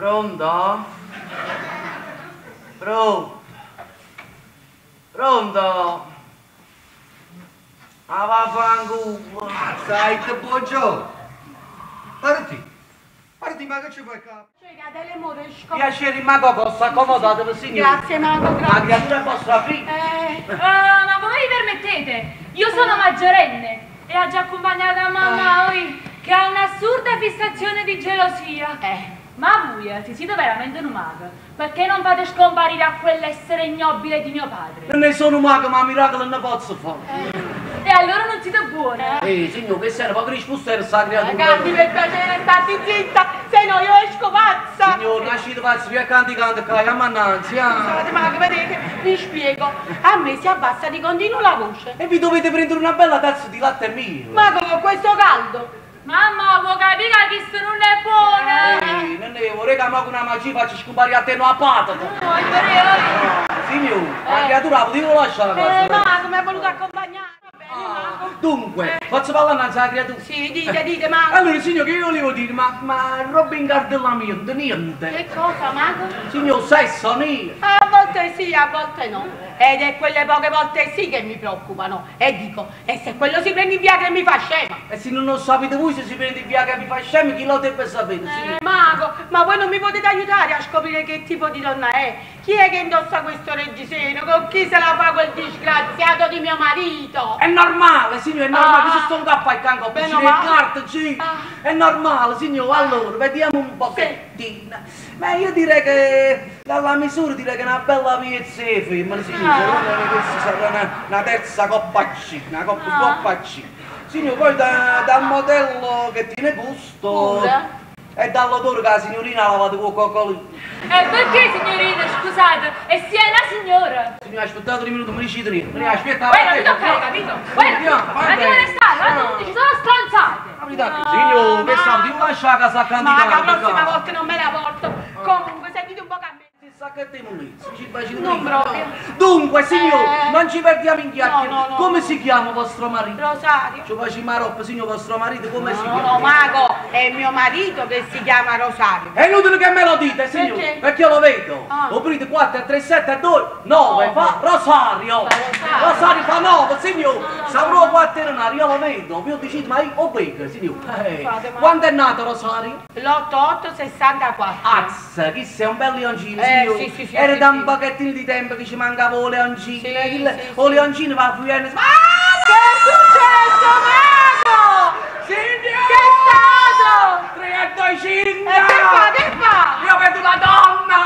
Pronto? Pronto? Pronto? Ma vaffanculo! Sai, buongiorno. Parti. Parti, ma che ci fai qua? Adele Moresco. Piacere, mago Costa, accomodatevi signore. Grazie, mago, La grazie. creatura è vostra figlia. Ma come vi permettete? Io sono maggiorenne e ho già accompagnata mamma oi, che ha un'assurda fissazione di gelosia. Ma voi, se siete veramente un mago, perché non fate scomparire a quell'essere ignobile di mio padre? Non ne sono mago, ma miracolo non ne posso fare. E allora non siete buone. Ehi, signore, che serve? Poche risposte era sta creatura. Canti per piacere, stati zitta, se no io esco pazza. Signor, nascite pazzo, via canti canti qua, chiama innanzi, ah. Scusate, mago, vedete, vi spiego. A me si abbassa di continuo la voce. E vi dovete prendere una bella tazza di latte mio. Ma con questo caldo. Mamma, vuoi capire che questo non è buono? Ehi, non ne vorrei che ma con una magia faccia scomparire a te una patata. No, io Signore, la creatura la potevo lasciare la casa. Mago, mi ha voluto accompagnare. Va bene, mago. Dunque, faccio parlare innanzi alla creatura. Sì, dite, dite, mago. Allora, signor, che io volevo dire, ma roba in cartellamento, niente. Che cosa, mago? Signor, sesso, niente. A volte sì, a volte no. Ed è quelle poche volte sì che mi preoccupano. E dico, e se quello si prende in via che mi fa scema? E se non lo sapete voi, se si prende via che vi fa scemo, chi lo deve sapere, signor? Mago, ma voi non mi potete aiutare a scoprire che tipo di donna è? Chi è che indossa questo reggiseno? Con chi se la fa quel disgraziato di mio marito? È normale, signor, è normale, Ah. che ci sto un capo al canco, Meno ci le male. carte, sì. Ah. È normale, signor. Allora, vediamo un pochettino. Ma io direi che dalla misura direi che è una bella piezza di femmina, signor. Ah. Secondo me questa sarà una terza coppa C, una coppa, coppa C. Signor, poi dal modello che tiene gusto Pure. e dall'odore che la signorina ha lavato con coccolino. E perché, signorina, scusate? E si è una signora. Signora, aspettate un minuto, mi dici tre. Mi aspetta, Guarda, mi tocca, capito? Guarda, ma devo restare, guarda, tutti ci sono stronzate. Signor, che sta? Ti lascia la casa Ma candidata. la prossima volta non me la porto. Comunque, sentite un po' che a me. Sa che te mulizzi, ci baci Non proprio. Dunque, signor, non ci perdiamo in chiacchiere. No, no, no. Come si chiama vostro marito? Rosario. Ci facci maroppa, signor, vostro marito, come si No, chiama? no, mago, è mio marito che si chiama Rosario. È inutile che me lo dite, signor, Perché? perché io lo vedo. Ah. Aprite 4, 3, 7, 2, 9, fa Rosario. Fa Rosario. Rosario fa 9, signor. Saprò 4 denari, io lo vedo. Vi ho deciso, ma io ho vedo, signor. Fate, ma- Quando è nato Rosario? L'8864. Azza, chi sei un bel leoncino, signor. Sì, sì, sì, Era sì, da sì. un pochettino di tempo che ci mancava il leoncino. Sì, sì, O leoncino va fuggendo. Ah! Che è successo, mago? Signor! Che è stato? 3 e 2, 5! E che fa, che fa? Io vedo una donna!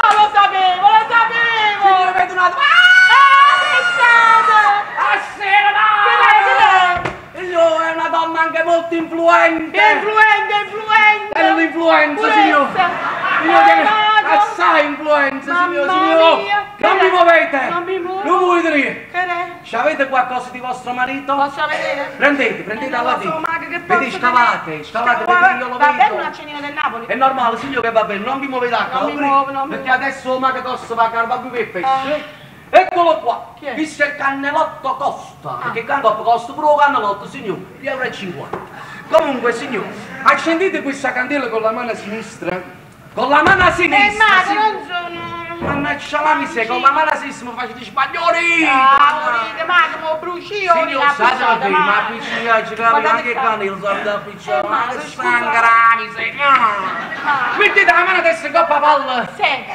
Ah, lo sapevo, lo sapevo! Signor, vedo una donna! Ah, che è stato? A sera Che Signor, è una donna anche molto influente! Influente, influente! È un'influenza, Pure signor! essa. Signor, Eh, tiene mago. assai influenza, signor, Mamma signor! mia. Non Che mi è? muovete! Non mi muovo. Non muovete niente! Che è? Ci avete qualcosa di vostro marito? Posso vedere? Prendete, prendete Non alla lo so, dita. mago, che posso Vedete, scavate, vedere? scavate, Scavate. perché io lo Va bene vedo. un accendino del Napoli? È normale, signor, che va bene, non vi muovete acqua. Non mi muovo, non mi Perché muovo. adesso ma che costa va a carva più che pesce. Ah. Eccolo qua. Chi è? Questo è il cannellotto costa. Perché il cannellotto costa pure il cannellotto, signor, 2,50 euro. Comunque, signor, accendete questa candela con la mano sinistra. Con la mano sinistra. mago, signor. non sono... Mannaggia la miseria, con la mano sinistra mi facete sbagliare. Ah, morite, mago, mo brucio Signor, la sa pisciata, che ma mago. appiccica, ci capi Guardate anche il qua. cane, lo so da appicciare. Eh, Ma ma che scusa. stanca la miseria. Mettete la mano adesso in coppa a palla Sì,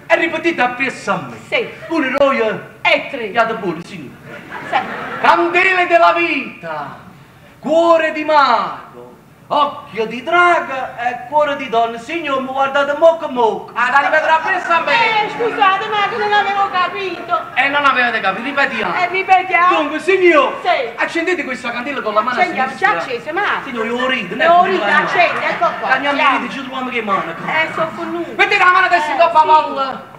e ripetete appresso a me. sì, Uno, due, e tre. Fiate pure, signor. Sì. Candele della vita, cuore di mago, occhio di drago e cuore di donna. Signor, mi guardate mocca mocca. Ah, da ripetere appresso a me. Scusate, mago, non avevo capito. E non avevate capito, ripetiamo. Ripetiamo. Dunque, signor, Sì. accendete questa candela con la mano Accendiamo, sinistra. già accesa, ma. Signor, io rido, non è Io pure rido, la mano. accende, ecco qua. Cagnami Siamo. ride, ci troviamo che mano. Sono fornuto. Mettete la mano adesso in coppa a Sì. palla.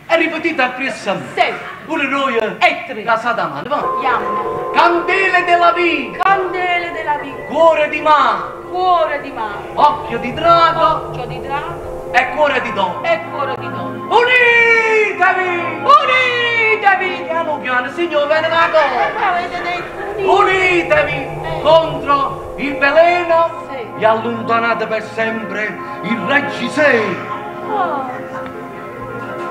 E ripetete appresso a me. Sì. Uno, due, E tre. Casata a mano, va. Andiamo. Candele della vita, Candele della vita, cuore di mago, cuore di mago, occhio di drago occhio di drago e cuore di donna. e cuore di donna. Unitevi! Unitevi! Piano piano, signor, viene la cosa. Avete detto unitevi. Unitevi contro il veleno Sì. e allontanate per sempre il reggiseno. Oh.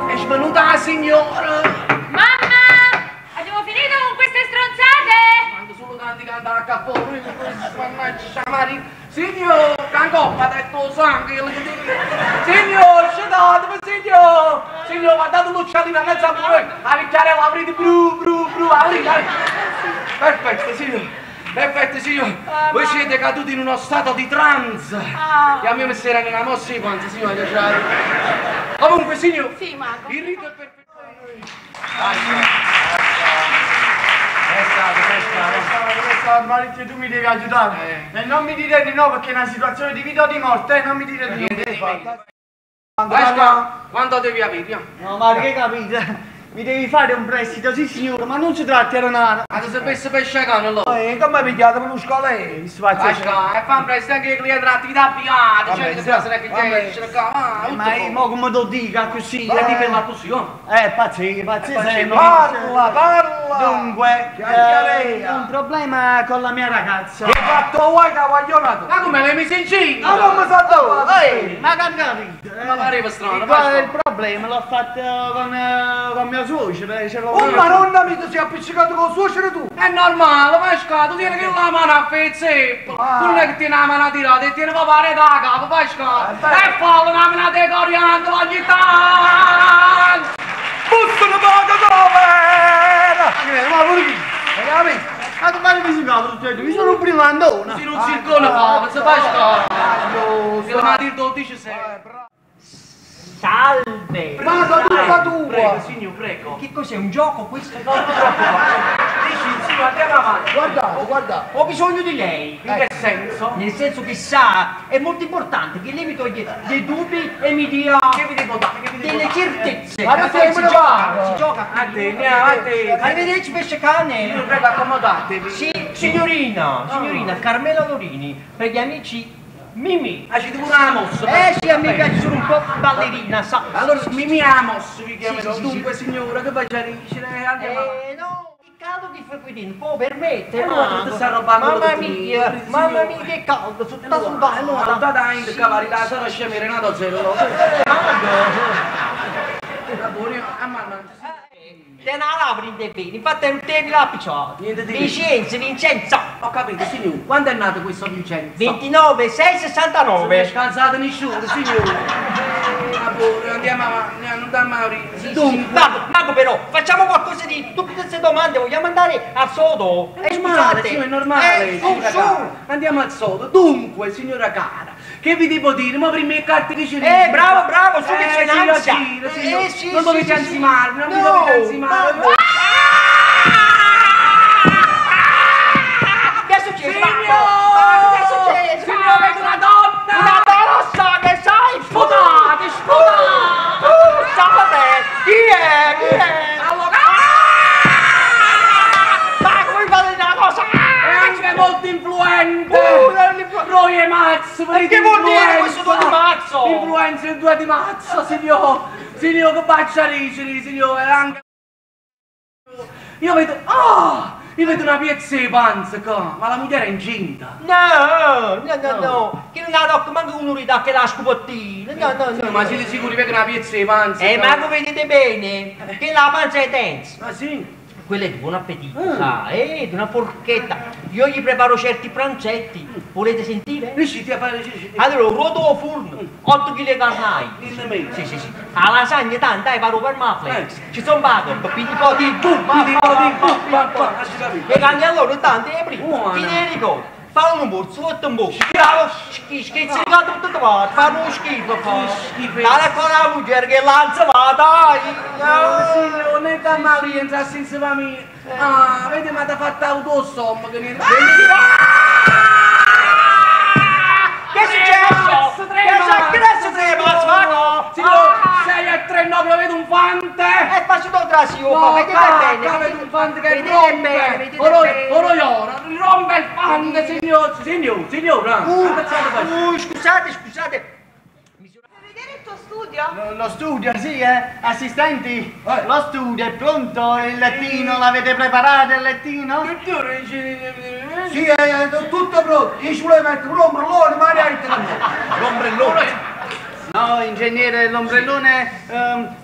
È svenuta la signora. Mamma! Abbiamo finito con queste stronzate? Quando solo tanti cantano a cappone, mannaggia Maria. Signor, che ha detto sangue. Signor, scedatevi, signor. Signor, guardate l'uccellino a mezza pure. A vecchiare l'avrete bru, bru, bru, aprite. Perfetto, signor. Perfetto, signor. Voi siete caduti in uno stato di trance. Ah. E a me mi si era una mossa di panza, signor. Comunque, signor. Sì, mago. Il rito è perfetto. È stato, è stato. Maurizio, tu mi devi aiutare. E non mi dire di no perché è una situazione di vita o di morte, non mi dire di no. Pasqua, quanto devi avere? No, ma che capite? Mi devi fare un prestito, sì signore, ma non si tratta di denaro. Ma se sapesse pesce cane allora? Come hai pigliato per uno scolè? Pasqua, e fa un prestito anche ai clienti dell'attività privata, cioè che se Vabbè. che c'è Ma io mo come te lo dico così? E ti ferma così, oh? Pazzesco, pazzesco. Parla, parla! Dunque, Chiacchierea. un problema con la mia ragazza. Che fatto vuoi che guaglionato? Ma come l'hai messo in cinta? Ma non mi sa dove? Ehi, ma che capito? Ma pareva strano, Qual è Pasqua. il problema? L'ho fatto con mio suocero, ce l'ho Oh, ma nonna mi ti sei appiccicato con suocero tu? È normale, Pasqua, tu tieni che la mano a fezzeppo. Tu non è che tieni la mano tirata, e tieni papà da capo, Pasqua. E fallo una mano di coriandolo ogni tanto. Buttano poco dove? Ma pure chi? Hai capito? Ma come mi si fa tutto e due? Io sono un brillandone. Sì, non zircone fa, se Pasqua. Se la mano 12 sei. Salve! Ma da tutta tua! Prego, signor, prego. Che cos'è? Un gioco questo? Non ti preoccupare. Dici, signor, andiamo avanti. Guardate, guardate! Ho bisogno di lei! In che senso? Nel senso che sa, è molto importante che lei mi toglie dei dubbi e mi dia Che vi devo dare? Che vi devo delle dare? certezze. Ma non Perché sei si me ne gioca, vado. si gioca A te, andiamo, a te. Arrivederci pesce cane! Signor, prego, accomodatevi. Sì, signorina, signorina Carmela Lorini, per gli amici Mimì. Ah, ci devo una mossa. Eh sì, a me piace sono un po' ballerina, sa. Allora, Mimì Amos vi chiamerò. Sì, sì, sì, Dunque, signora, che faccia dicere? Andiamo avanti. No, che caldo che fa qui dentro, può permettere. Allora, ti sta rubando Mamma tutto. mia, Signore. mamma mia che caldo, sono tutta sudata. Allora, da in cavari la Sara scemi Renato Zello. Va buono, a mano. Te la lavi in bene, infatti è un tema la picciata. Niente di Vincenzo, Vincenzo. Ho capito, signore. Quando è nato questo Vincenzo? 29 6 Non è 69. scansato nessuno, signore. Va buono, andiamo avanti, non da Maurizio. Dunque, Mago, Mago però, facciamo qualcosa di tutte queste domande, vogliamo andare al sodo? È normale, scusate. sì, è normale. Su, signora su. cara. Andiamo al sodo. Dunque, signora cara, che vi devo dire? Ma prima le carte che ci Bravo, bravo, su che c'è signora l'ansia. Ciro, signor, Sì, non sì, dovete sì, sì. ansimarvi, non vi No, dovete ansimare. no. Che è successo? Signor! Mago, che è successo? Signor, vedo una donna! Una donna che sai! Sputate, sputate! Sapete! Chi è? Chi è? Allora, Ma come fate una cosa? è anche molto influente! Roy e Mazzo, E che vuol dire questo 2 di marzo? Influenza il 2 di marzo, signor! Signor, che faccia ricere, signor, è anche... Io vedo... Ah! Io vedo una piezza di panza qua, ma la moglie era incinta. No, no, no, no, che non ha rocco manco un'unità che la scopottina. No, no, no. Ma siete sicuri che una piezza di panza? Ma voi vedete bene che la panza è densa. Ma sì? Quella è di buon appetito, sa, di una forchetta. Io gli preparo certi pranzetti. Volete sentire? Riuscite a fare... Riuscite. Allora, ruoto al forno, 8 kg di carnai. Dimmi. Sì, sì, sì. La lasagna tanta, vado per Maflex. Ci sono vado, pidi Pidi, pa, pa, si capito. E canti allora tanti e prima. Buona. Chi ne ricorda? Fa un borso, sotto un borso. Schizzicato tutto quanto, fa uno schifo. Fa. Schifo. Dai con la moglie che lancia va, dai. Signore, ne da Maria, senza famiglia. Ah, vedi, ma ti ha fatto autostomma che niente. Che è successo? Tre Che è mazzi, successo? Tre mazzi, ma no. Signor, 6 e 3, 9, vedo un fante. E faccio trasio, No, vedete cacca, bene. vedo un fante che Vedete rompe. bene, vedete Ora, bene. ora, ora, rompe il fante, signor, signor, signor. Scusate, scusate. Per vedere il tuo studio? studio? Lo studio, sì, eh. Assistenti, lo studio è pronto, il lettino, l'avete preparato il lettino? Sì, è tutto pronto. Io ci volevo mettere un ombrellone, ma neanche L'ombrellone. No, ingegnere, l'ombrellone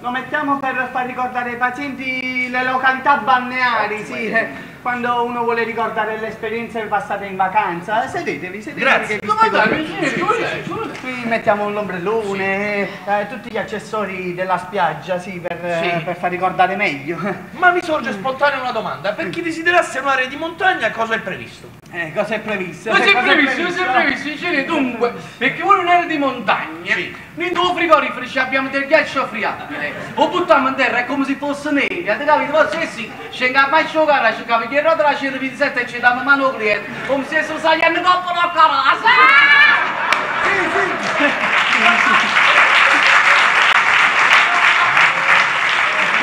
lo mettiamo per far ricordare ai pazienti le località balneari, sì, quando uno vuole ricordare le esperienze passate in vacanza. Sedetevi, sedetevi Grazie. che vi Ma spiego dai, tutto. ingegnere, come lei? Come lei? Qui mettiamo l'ombrellone, tutti gli accessori della spiaggia, sì, Sì. per far ricordare meglio. Ma mi sorge spontanea una domanda. Per chi desiderasse un'area di montagna, cosa è previsto? Cosa è previsto? Ma si è Cosa previsto, ma si è previsto, ingegnere, dunque, perché vuole un'area di montagna, Sì. noi due frigoriferi ci abbiamo del ghiaccio friabile, o buttiamo in terra è come se fosse neve, avete capito? Ma se sì, scendiamo a giocare, ci capi che rotola 127 e ci diamo mano al cliente, come se si saliano dopo la casa.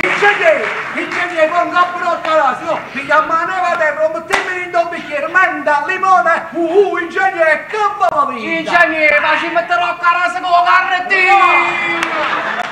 Ingegnere, ingegnere, con capo casa, no, pigliamo la neve a terra, mettiamo in un bicchiere, menta, limone, ingegnere, che va vita! Ingegnere, ma ci metterò a casa con la carrettina!